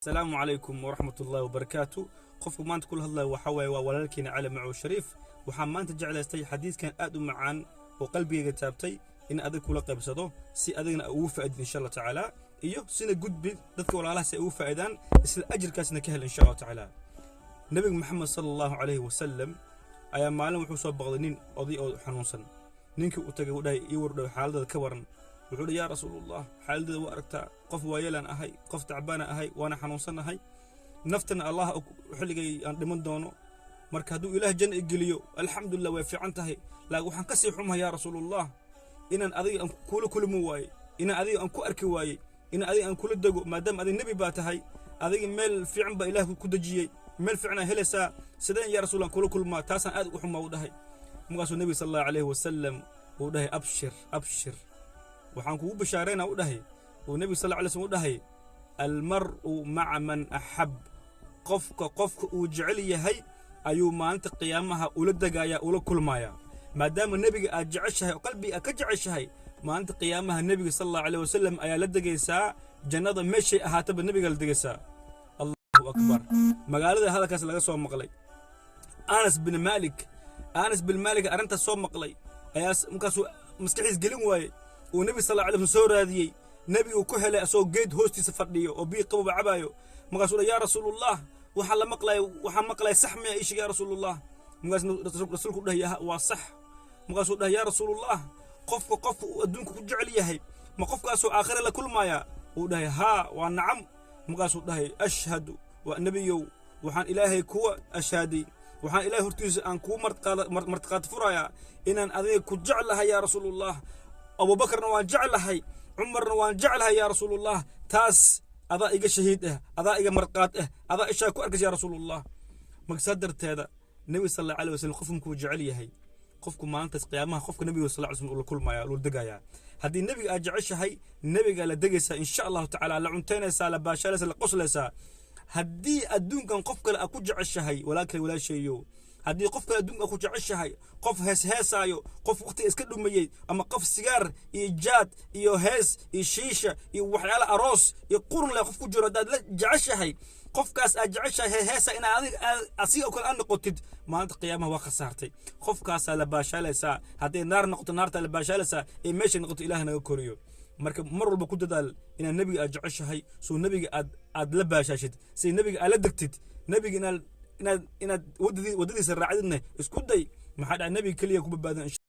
Asalaamu calaykum waraxmat ullahi wabarakaatu. Qofku maanta kula hadlaya waxaa waaye waa walaalkiina Cali Macow Shariif. Waxaan maanta jeclaystay xadiiskan aad u macaan oo qalbigayga taabtay in adig kula qaybsado, si adigna ugu faa'idid, insha Allah tacaala, iyo sina gudbi dadka walaalaha si ay ugu faa'idaan, isla ajirkaasna ka hel, insha Allah tacaala. Nebiga Maxamed sala Allahu calayhi wasalam ayaa maalin wuxuu soo baqday nin oday oo xanuunsan. Ninkii u tagay, u dhahay: "Ii wardhow, xaaladada ka waran." Wuxuu dhahay: "Yaa Rasuulullah, xaaladada waa aragtaa, qof waayeelaan ahay, qof tacbaana ahay, waana xanuunsanahay, naftana Allah xilligay aan dhiman doono. Marka hadduu Ilaah janna i geliyo, alxamdulillah, way fiican tahay. Laakiin waxaan ka sii xumahay, yaa Rasuulullah, inaan adiga aan kula kulmi waayey, inaan adiga aan ku arki waayey, inaan adiga aan kula dego, maadaama adiga nebi baa tahay, adiga meel fiican baa Ilaah ku dejiyey, meel fiican aa helaysaa. Sideen, yaa Rasuul, aan kula kulmaa? Taasaan aad ugu xumaa," u dhahay. Markaasuu Nebiga sal Allahu calayhi wasalam uu dhahay: "Abshir, abshir, waxaan kugu bishaaraynaa," u dhahay uu Nebiga sal alay slm u dhahay, "almar'u maca man axab." Qofka qofka uu jecel yahay ayuu maalinta qiyaamaha ula degayaa, ula kulmayaa. Maadaama nebiga aad jeceshahay oo qalbiga aad ka jeceshahay, maalinta qiyaamaha nebiga sal Allahu alayh wasalam ayaa la degaysaa jannada. Meeshay ahaataba nebiga la degaysaa. Allahu akbar! Magaalada hadalkaas laga soo maqlay Anas bin Maalik. Anas bin Maalik arrintaas soo maqlay ayaa markaasuu maskaxiis gelin waayey. Uu nebiga sal alla alay slam soo raadiyey. Nebigu ku helay asagoo geed hoostiisa fadhiyo oo biyo qababa cabaayo. Markaasuu dha: "Yaa Rasuulullah, waxaa la maqlaya, waxaa maqlaya, sax miya? Ii sheeg, yaa Rasuulullah." Markaas rasuulku dhahay: "Waa sax." Markaasuu dhahay: "Yaa Rasuulullah, qofka qofka uu adduunka ku jecel yahay, ma qofkaasuu aakhire la kulmayaa?" Uu dhahay: "Haa, waa nacam." Markaasuu dhahay: "Ashhadu, waa nebiyow, waxaan Ilaahay kuwa ashhaaday, waxaan Ilaahay hortiisa aan kuu martiqaati furayaa inaan adiga ku jeclahay, yaa Rasuulullah. Abuubakarna waan jeclahay, Cumarna waan jeclahay, yaa Rasuulullah. Taas adaa iga shahiid ah, adaa iga marqaat ah, adaa ishaa ku arkaysa, yaa Rasuulullah." Marka saa darteeda, nebiga sal Allahu alayh wasallam qofku markuu jecel yahay, qofku maalintaas qiyaamaha qofka nebiga sal alay slam ula kulmaya, ula degayaa. Haddii nebiga aad jeceshahay, nebiga la degaysaa, insha Allahu tacaala, la cuntaynaysaa, la baashaalaysaa, la qoslaysaa. Haddii adduunkan qof kale aad ku jeceshahay, walaalkay, walaasheeyo, haddii qof kale adduunka aad ku jeceshahay, qof hees heesaayo, qof waqtiga iska dhumayey, ama qof sigaar iyo jaad iyo hees iyo shiisha iyo waxyaala aroos iyo qurun leh qof ku jiro haddaad la jeceshahay, qofkaas aad jeceshahay heesa inaad adiga asiga oo kale aad noqotid, maalinta qiyaamaha waa khasaartay. Qofkaasaa la baashaalaysaa. Hadday naar noqoto, naartaa la baashaalaysaa ee meeshay noqoto, Ilaah naga koriyo. Marka mar walba ku dadaal inaad nebiga aad jeceshahay, soo nebiga aad la baashaashid, si nebiga aad la degtid, nebiga inaad waddadiisa raacdidna isku day. Maxaa dhaca? Nebiga keliya ku badbaadan.